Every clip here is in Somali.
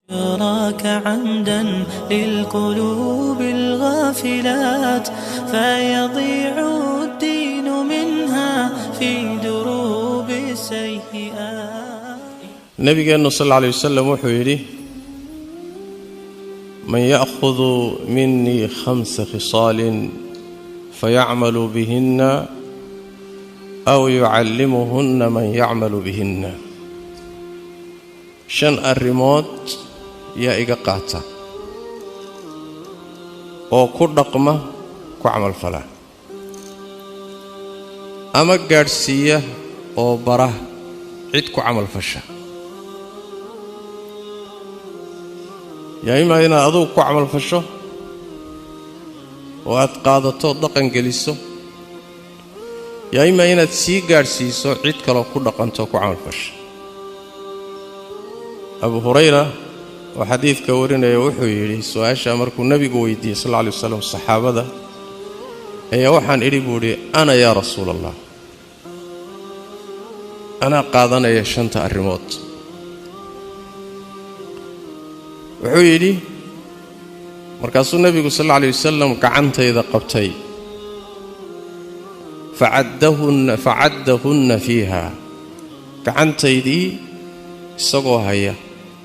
يراك عمدا للقلوب الغافلات فيضيع الدين منها في دروب السيئات. Nabigeennu sal alla alay wasalam wuxuu yidhi: "Man ya'khudu minii khamsa khisaalin fayacmalu bihinna aw yucallimuhunna man yacmalu bihinna." Shan arrimood yaa iga qaata oo ku dhaqma, ku camalfala, ama gaadhsiiya oo bara cid ku camalfasha. Yaa imaa inaad adugu ku camalfasho oo aad qaadato, dhaqan geliso, yaa imaa inaad sii gaadhsiiso cid kaloo ku dhaqanto, ku camalfasho. Abu Hurayra oo xadiidka warinaya wuxuu yidhi, su-aashaa markuu nebigu weydiiyey sal alla alay wasalam saxaabada ayaa waxaan idhi, buu idhi, "Ana yaa rasuula Allah, anaa qaadanaya shanta arrimood." Wuxuu yidhi, markaasuu nebigu sal alla alay wasalam gacantayda qabtay, facaddahunna fiiha, gacantaydii isagoo haya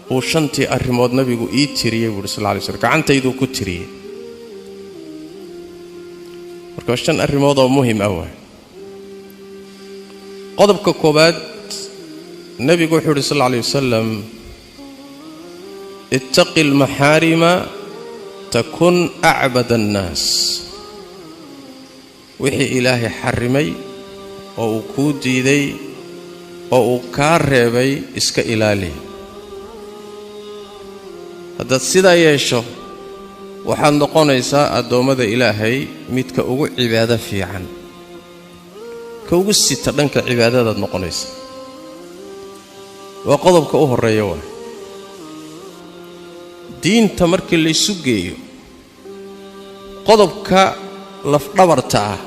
buu shantii arrimood nabigu ii tiriyey, buuhi sal lla alay slam, gacantayduu ku tiriyey. Marka waa shan arrimood oo muhim ah waay. Qodobka koowaad, nebigu wuxuu yidhi sal alla alay wasalam: "Ittaqi almaxaarima takun acbad annaas." Wixii Ilaahay xarrimay oo uu kuu diiday oo uu kaa reebay iska ilaali. Haddaad sidaa yeesho, waxaad noqonaysaa addoommada Ilaahay midka ugu cibaado fiican, ka ugu sita dhanka cibaadadaad noqonaysaa. Waa qodobka u horreeya. Waay diinta markii laysu geeyo, qodobka lafdhabarta ah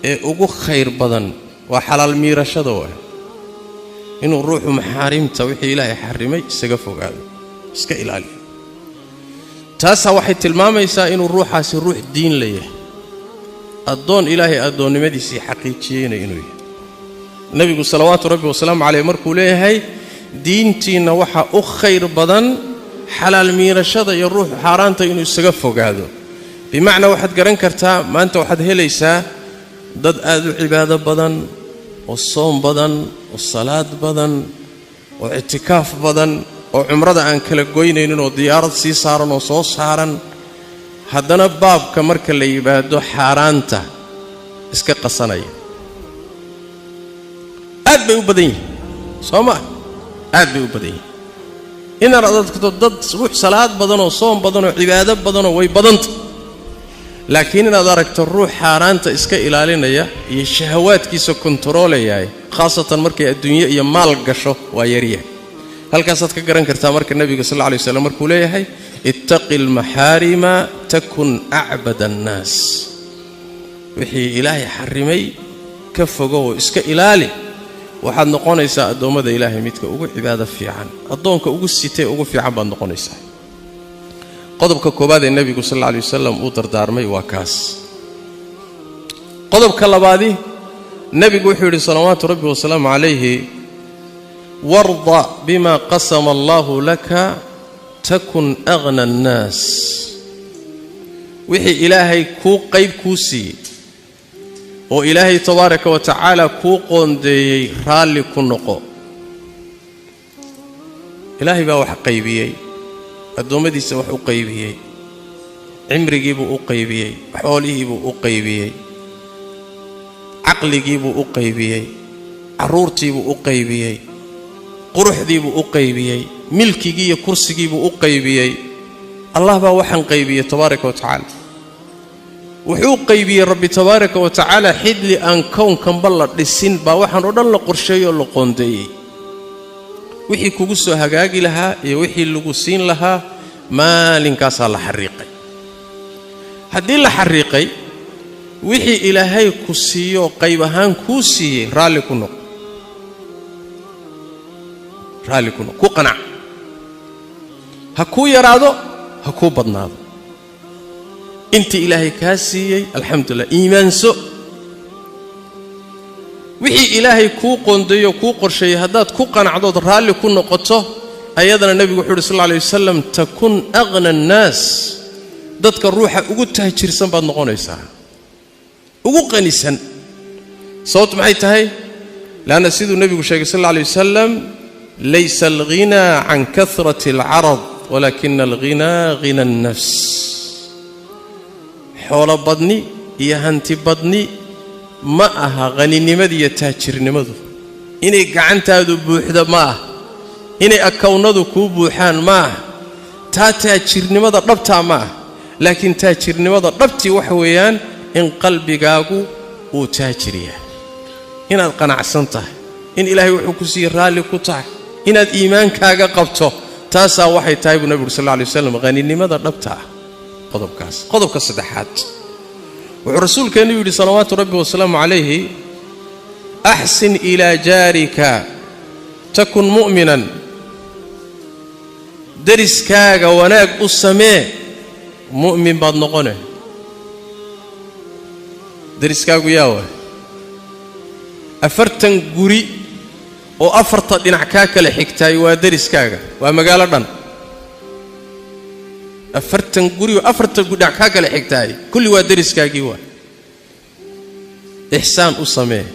ee ugu khayr badan waa xalaal miirashada, waay inuu ruuxu maxaarimta, wixii Ilaahay xarrimay, isaga fogaado, iska ilaaliyo. Taasaa waxay tilmaamaysaa inuu ruuxaasi ruux diin la yahay, addoon Ilaahay addoonnimadiisii xaqiijiyeyna inuu yahay. Nebigu salawaatu rabbi wasalaamu caleyh markuu leeyahay diintiinna waxaa u khayr badan xalaal miirashada iyo ruuxu xaaraanta inuu isaga fogaado, bimacnaa waxaad garan kartaa maanta waxaad helaysaa dad aad u cibaado badan oo soom badan oo salaad badan oo ictikaaf badan oo cumrada aan kala goynaynin oo diyaarad sii saaran oo soo saaran, haddana baabka marka la yimaado xaaraanta iska qasanaya. Aad bay u badan yihin, soo maa? Aad bay u badan yihin inaad adagto dad ruux salaad badanoo soom badanoo cibaado badanoo way badanta, laakiin inaad aragto ruux xaaraanta iska ilaalinaya iyo shahawaadkiisa kontaroolayahay, khaasatan markay adduunye iyo maal gasho, waa yaryahay. Halkaasaad ka garan kartaa marka nebiga sal alla alay waslam markuu leeyahay: "Ittaqi almaxaarima takun acbad annaas." Wixii Ilaahay xarrimay ka fogo oo iska ilaali, waxaad noqonaysaa addoommada Ilaahay midka ugu cibaado fiican, addoonka ugu sitee ugu fiican baad noqonaysaa. Qodobka koowaad ee nebigu sal alla alay wasalam uu dardaarmay waa kaas. Qodobka labaadi, nebigu wuxuu yidhi salawaatu rabbi wasalaamu calayhi: "Warda bima qasama allaahu laka takun aghna annaas." Wixii Ilaahay kuu qayb kuu siiyey oo Ilaahay tabaaraka wa tacaala kuu qoondeeyey raalli ku noqo. Ilaahay baa wax qaybiyey, addoommadiisa wax u qaybiyey, cimrigiibuu u qaybiyey, xoolihiibuu u qaybiyey, caqligiibuu u qaybiyey, carruurtiibuu u qaybiyey, quruxdiibuu u qaybiyey, milkigii iyo kursigiibuu u qaybiyey. Allah baa waxaan qaybiyey tabaaraka wa tacaala. Wuxuu qaybiyey Rabbi tabaaraka wa tacaala xidli aan kownkanba la dhisin baa waxaan oo dhan la qorsheeyey oo la qoondeeyey. Wixii kugu soo hagaagi lahaa iyo wixii lagu siin lahaa maalinkaasaa la xariiqay. Haddii la xariiqay, wixii Ilaahay ku siiyo, qayb ahaan kuu siiyey, raalli ku noqo, raalli ku noqo, ku qanac. Ha kuu yaraado, ha kuu badnaado, intii Ilaahay kaa siiyey alxamdulilah, iimaanso. Wixii Ilaahay kuu qoondeeyo, kuu qorsheeyey, haddaad ku qanacdood raalli ku noqoto, ayadana nebigu wuxuu uhi sal alla alay wasalam: takun aghna annaas, dadka ruuxa ugu taajirsan baad noqonaysaa, ugu qanisan. Sababtu maxay tahay? Leanna siduu nebigu sheegay sal alla alay wasalam: laysa alghinaa can kahrati alcarad, walaakina alghinaa ghina annafs. Xoolo badni iyo hanti badni ma aha haninimada iyo taajirnimadu. Inay gacantaadu buuxda ma ah, inay akawnadu kuu buuxaan ma ah, taa taajirnimada dhabtaa ma ah. Laakiin taajirnimada dhabtii waxa weeyaan in qalbigaagu uu taajir yahay, inaad qanacsan tahay, in Ilaahay wuxuu ku siiyey raalli ku tahay, inaad iimaankaaga qabto. Taasaa waxay tahay buu nebigu sal alla alay waslam haninimada dhabta ah. Qodobkaas. Qodobka saddexaad, wuxuu rasuulkeennu yidhi salawaatu rabbi wasalaamu calayhi: axsin ilaa jaarika takun mu'minan. Deriskaaga wanaag u samee, mu'min baad noqone. Deriskaagu yaa waay? 40 guri oo afarta dhinac kaa kala xigtaay waa deriskaaga, waa magaalo dhan. 40 guri oo afarta dhinac kaa kala xigtaay kulli waa deriskaagii. Waa ixsaan u samee.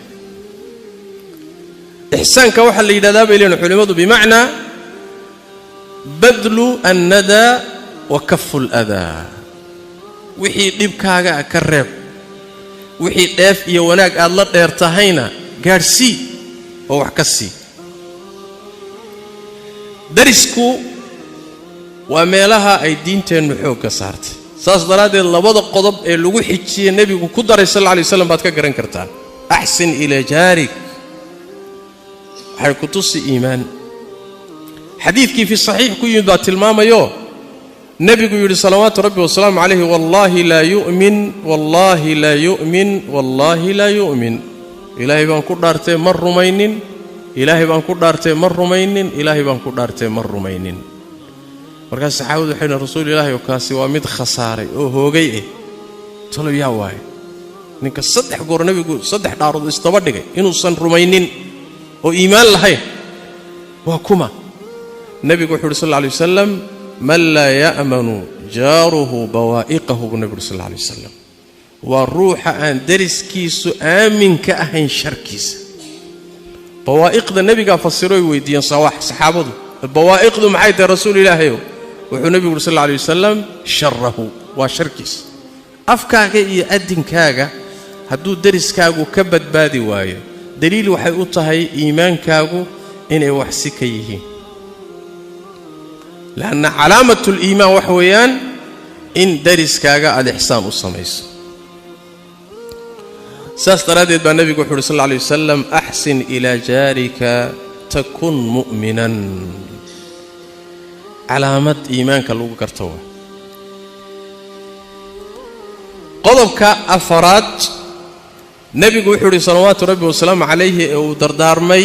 Ixsaanka waxaa la yidhahdaa, bay leeyihin culimmadu, bimacnaa badlu annadaa wa kafu aladaa. Wixii dhibkaaga ka reeb, wixii dheef iyo wanaag aad la dheer tahayna gaadhsii oo wax ka sii. Darisku waa meelaha ay diinteennu xoogga saartay. Saas daraaddeed labada qodob ee lagu xijiyey nebigu ku daray sal alla alay waslam baad ka garan kartaa. Axsin ilaa jaarik waxay ku tusi iimaan. Xadiidkii fi saxiix ku yimid baa tilmaamayo, nebigu yidhi salawaatu rabbi wasalaamu calayhi: wallaahi laa yu'min, wallaahi laa yu'min, wallaahi laa yu'min. Ilaahay baan ku dhaartee ma rumaynin, Ilaahay baan ku dhaartee ma rumaynin, Ilaahay baan ku dhaartee ma rumaynin. Markaas saxaabadu waxay dhaheen: rasuul Ilaahay oo, kaasi waa mid khasaaray oo hoogay eh, talow yaa waaye ninka saddex goor nebigu saddex dhaarood isdaba dhigay inuusan rumaynin oo iimaan lahayn, waa kuma? Nebigu wuxu uhi sal alla alay wasalam: man laa ya'manu jaaruhu bawaa'iqahu, buu nebigu uhi sal alla alay wasalam. Waa ruuxa aan deriskiisu aamin ka ahayn sharkiisa. Bawaa'iqda nebigaa fasiroy weydiiyeen saxaabadu: bawaa'iqdu maxay tahay, rasuul Ilaahayow? Wuxuu nebigu uhi sal alla alay wasalam: sharahu, waa sharkiisa. Afkaaga iyo adinkaaga hadduu deriskaagu ka badbaadi waayo, daliil waxay u tahay iimaankaagu inay wax si ka yihiin. Leanna calaamatuliimaan waxa weeyaan in deriskaaga aada ixsaan u samayso. Saas daraaddeed baa nebigu wuxu uhi sal alla alay wasalam: axsin ilaa jaarika takun mu'minan. Calaamad iimaanka lagu garto waa. Qodobka afaraad, nebigu wuxuu yidhi salawaatu rabbi wasalaamu calayhi ee uu dardaarmay,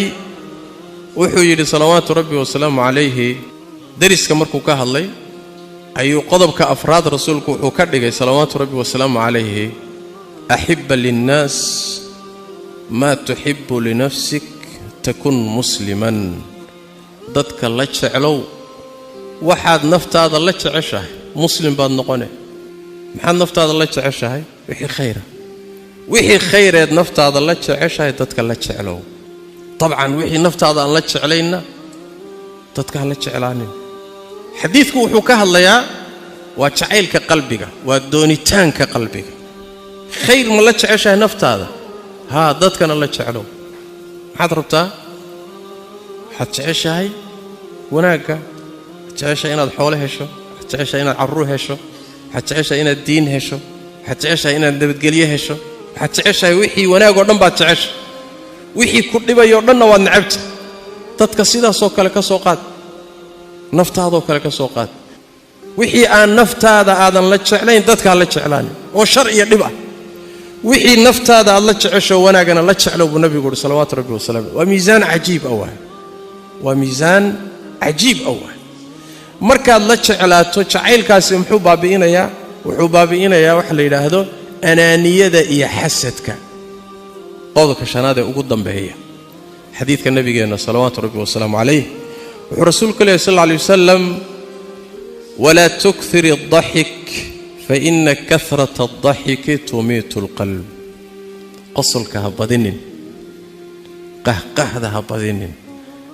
wuxuu yidhi salawaatu rabbi wasalaamu calayhi, deriska markuu ka hadlay ayuu qodobka afraad rasuulku wuxuu ka dhigay salawaatu rabbi wasalaamu calayhi: axibba linnaas maa tuxibbu linafsik takun musliman. Dadka la jeclow waxaad naftaada la jeceshahay, muslim baad noqone. Maxaad naftaada la jeceshahay? Wixii khayra. Wixii khayreed naftaada la jeceshahay dadka la jeclow. Dabcan wixii naftaada aan la jeclaynna dadka ha la jeclaanin. Xadiidku wuxuu ka hadlayaa waa jacaylka qalbiga, waa doonitaanka qalbiga. Khayr ma la jeceshahay naftaada? Haa, dadkana la jeclow. Maxaad rabtaa? Waxaad jeceshahay wanaagga, waxaad jeceshahay inaad xoolo hesho, waxaad jeceshahay inaad carruur hesho, waxaad jeceshahay inaad diin hesho, waxaad jeceshahay inaad nabadgelyo hesho, waxaad jeceshahay wixii wanaag oo dhan baad jeceshahay, wixii ku dhibayoo dhanna waad necabta. Dadka sidaasoo kale ka soo qaad, naftaadoo kale ka soo qaad. Wixii aan naftaada aadan la jeclayn dadkaa la jeclaanin oo shar iyo dhib ah. Wixii naftaada aad la jecesho wanaagana la jeclow, buu nabigu uhi salawaatu rabbi wasalam. Waa miisaan cajiib ah waay, waa miisaan cajiib ah waay. Markaad la jeclaato jacaylkaasi muxuu baabi'inayaa? Wuxuu baabi'inayaa waxa la yidhaahdo anaaniyada iyo xasadka. Qodobka shanaad ee ugu dambeeya xadiidka nabigeenna salawaatu rabbi wasalaamu calayh wuxuu rasuulku leeyahy sal alla alay wasalam: walaa tukthir addaxik fa ina kahrata addaxiki tumiitu alqalb. Qosolka ha badinin, qahqahda ha badinin,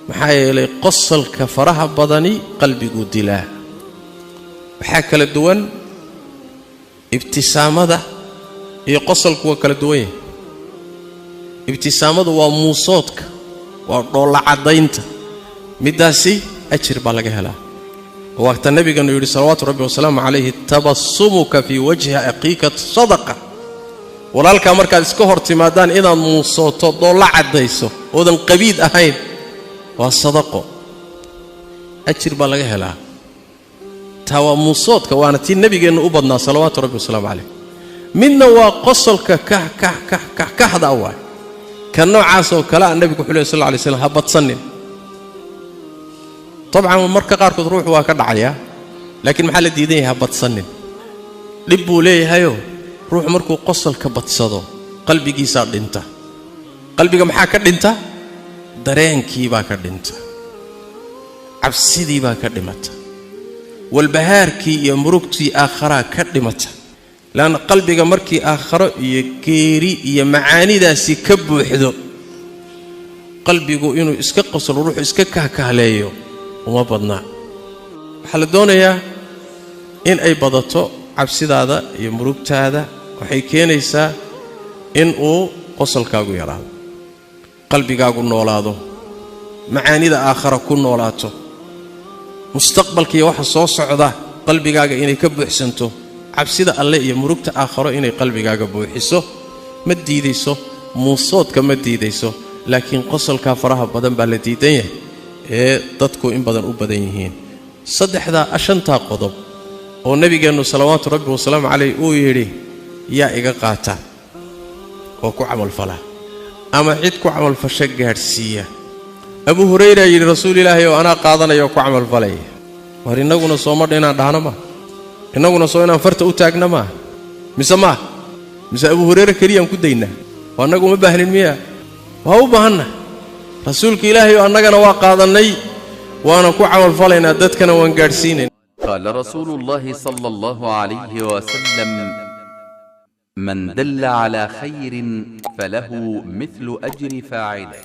maxaa yeelay qosolka faraha badani qalbiguu dilaa. Waxaa kala duwan ibtisaamada iyo qosolku, waa kala duwan yahay. Ibtisaamadu waa muusoodka, waa dhoolla caddaynta, middaasi ajir baa laga helaa. Waata nabiganu yidhi salawaatu rabbi wasalaamu calayhi: tabasumuka fii wajhi aqiika sadaqa. Walaalkaa markaad iska hor timaadaan inaad muusooto, dhoolla caddayso, oodan qabiid ahayn, waa sadaqo, ajir baa laga helaa. Taa waa muusoodka, waana tii nabigeennu u badnaa salawaatu rabbi wasalaamu calayh. Midna waa qosolka kah kah kah kah kahda waay. Ka noocaasoo kale a nebigu wuxuu ley sal lla lay slam: ha badsanin. Dabcan marka qaarkood ruuxu waa ka dhacayaa, laakiin maxaa la diidan yahay? Ha badsanin. Dhib buu leeyahayoo ruuxu markuu qosolka badsado qalbigiisaa dhinta. Qalbiga maxaa ka dhinta? Dareenkiibaa ka dhinta, cabsidii baa ka dhimata, walbahaarkii iyo murugtii aakharaa ka dhimata. Leanna qalbiga markii aakharo iyo geeri iyo macaanidaasi ka buuxdo, qalbigu inuu iska qoslo, ruuxu iska kahkahleeyo uma badnaa. Waxaa la doonayaa in ay badato cabsidaada iyo murugtaada. Waxay keenaysaa in uu qosolkaagu yaraado, qalbigaagu noolaado, macaanida aakhara ku noolaato, mustaqbalkiiyo waxa soo socda qalbigaaga inay ka buuxsanto. Cabsida alle iyo murugta aakharo inay qalbigaaga buuxiso ma diidayso, muusoodka ma diidayso, laakiin qosolkaa faraha badan baa la diidan yahay ee dadku in badan u badan yihiin. Saddexdaa shantaa qodob oo nabigeennu salawaatu rabbi wasalaamu calayh uu yidhi, yaa iga qaata oo ku camalfala ama cid ku camalfasho gaadhsiiya? Abu Hurayra yidhi: rasuul ilaahay oo anaa qaadanaya oo ku camalfalaya. War innaguna soomadha inaan dhahno maa? Innaguna soo inaan farta u taagna maa? Mise maa? Mise Abu Hurayre keliyaan ku daynaa? Oo annagu uma baahnin miya? Waa u baahanna. Rasuulka ilaahay oo annagana waa qaadannay, waana ku camalfalaynaa, dadkana waan gaadhsiinayna. قال رسول الله صلى الله عليه وسلم: من دل على خير فله مثل أجر فاعله.